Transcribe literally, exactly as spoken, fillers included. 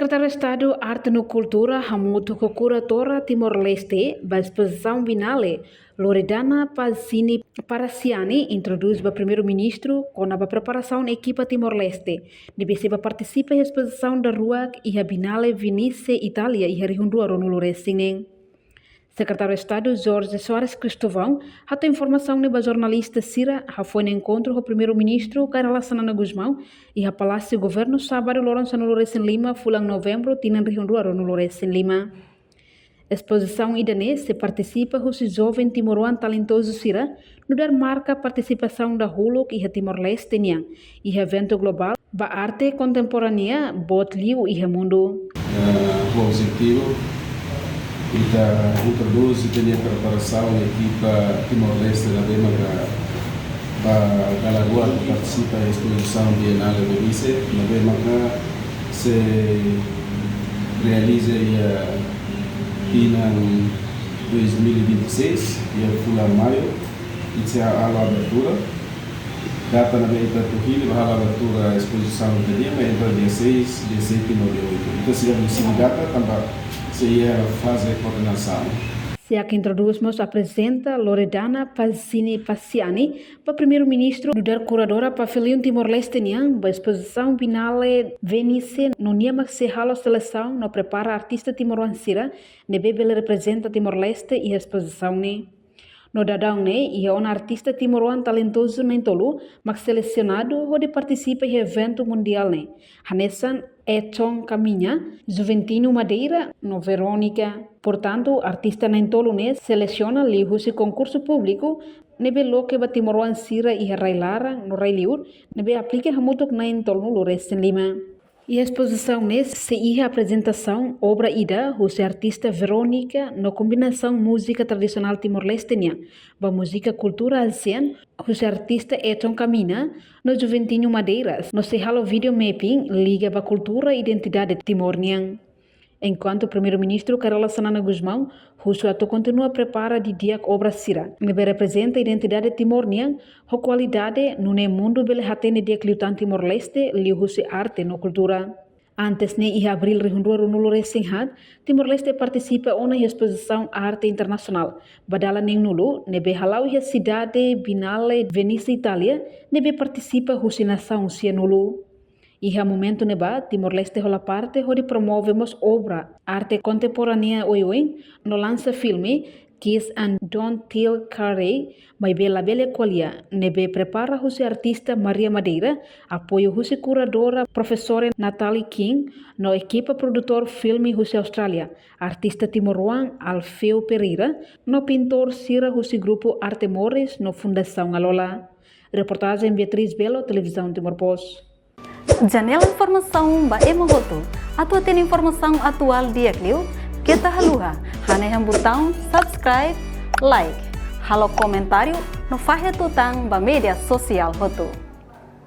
Sekretáriu Estadu Arte no Kultura hamutuk ho kuratora Timor-Leste ba espozisaun Bienale Loredana Pazzini Parasiani introdús ba Primeiru-Ministru kona-ba preparasaun ekipa Timor-Leste ne'ebé sei bá partisipa iha espozisaun daruak iha Bienale Venise, Itália, iha rihun rua ruanulu resin neen. Sekretáriu Estadu Jorge Soares Cristóvão hato'o informasaun ne'e ba jornalista sira hafoin enkontru ho Primeiru-Ministru Kay Rala Xanana Gusmão iha Palásiu Governu, sábadu loron sanulu resin lima fulan Novembru tinan rihun rua ruanulu resin lima. Espozisaun ida-ne'e sei partisipa husi joven timoroan talentozu sira, nu'udar marka partisipasaun dahuluk iha Timor-Leste nian iha eventu globál ba arte kontemporánea boot liu iha mundu. Eh, ho objetivu ita introdús ita-nia preparasaun ekipa Timor-Leste ne'ebé maka bá dala rua partisipa espozisaun Bienale Venise, ne'ebé maka sei realiza iha tinan dois mil e vinte e seis, iha fulan Maiu, ita sei halo abertura. Data ne'ebé ita atu hili ba halo abertura espozisaun ida-ne'e, mak entre dia seis, dia sete no dia oito. Ita seidauk define data, tanba sei iha faze koordenasaun. Sira introdús mós aprezenta Loredana Pazzini Parasiani ba Primeiru-Ministru nu'udar kuradora pavilhão Timor-Leste nian ba espozisaun Bienale Venise, no nia mak sei halo selesaun no prepara artista timoroan sira ne'ebé bele reprezenta Timor-Leste iha espozisaun ne'e. No daudaun ne'e, iha ona artista timoroan talentozu na'in-tolu mak selesionadu hodi partisipa iha eventu mundiál ne'e, hanesan Edson Caminha, Juventino Madeira no Verónica. Portantu, artista na'in-tolu ne'e selesiona liuhusi konkursu públiku ne'ebé loke ba timoroan sira iha rai-laran no rai-liur ne'ebé aplika hamutuk na'in-tolunulu resin lima. Iha espozisaun ne'e sei iha aprezentasaun obra ida husi artista Verónica no kombinasaun múzika tradisionál Timor-Leste nian ba múzika kultura ASEAN husi artista Edson Caminha no Juventino Madeira, no sei halo video mapping liga ba kultura identidade Timor nian. Enkuantu Primeiru-Ministru Kay Rala Xanana Gusmão husu atu kontinua prepara didi'ak obra sira ne'ebé reprezenta identidade Timor nian ho kualidade, nune'e mundu bele hatene di'ak liután Timor-Leste liuhusi arte no kultura. Antes ne'e, iha Abríl rihun rua ruanulu resin haat, Timor-Leste partisipa ona iha espozisaun arte internasionál ba dala neenulu ne'ebé hala'o iha sidade Bienale Venise, Itália, ne'ebé partisipa husi nasaun sianulu. Iha momentu ne'ebá, Timor-Leste hola parte hodi promove mós obra arte kontemporánea oioin no lansa filme Kiss and Don't Tell Carrie, maibé labele ko'alia, ne'ebé prepara husi artista Maria Madeira, apoiu husi kuradora Profesora Natalie King, no ekipa produtór filme husi Austrália, artista timoroan Alfeu Pereira, no pintór sira husi grupu Arte Morris no Fundasaun Alola. Reportajen Beatriz Belo, Televizaun Timor Post. Janela informasaun ba ema hotu. Atu hatene informasaun atuál di'ak liu, keta haluha hanehan butaun subscribe, like, halo komentáriu no fahe tutan ba média sosiál hotu.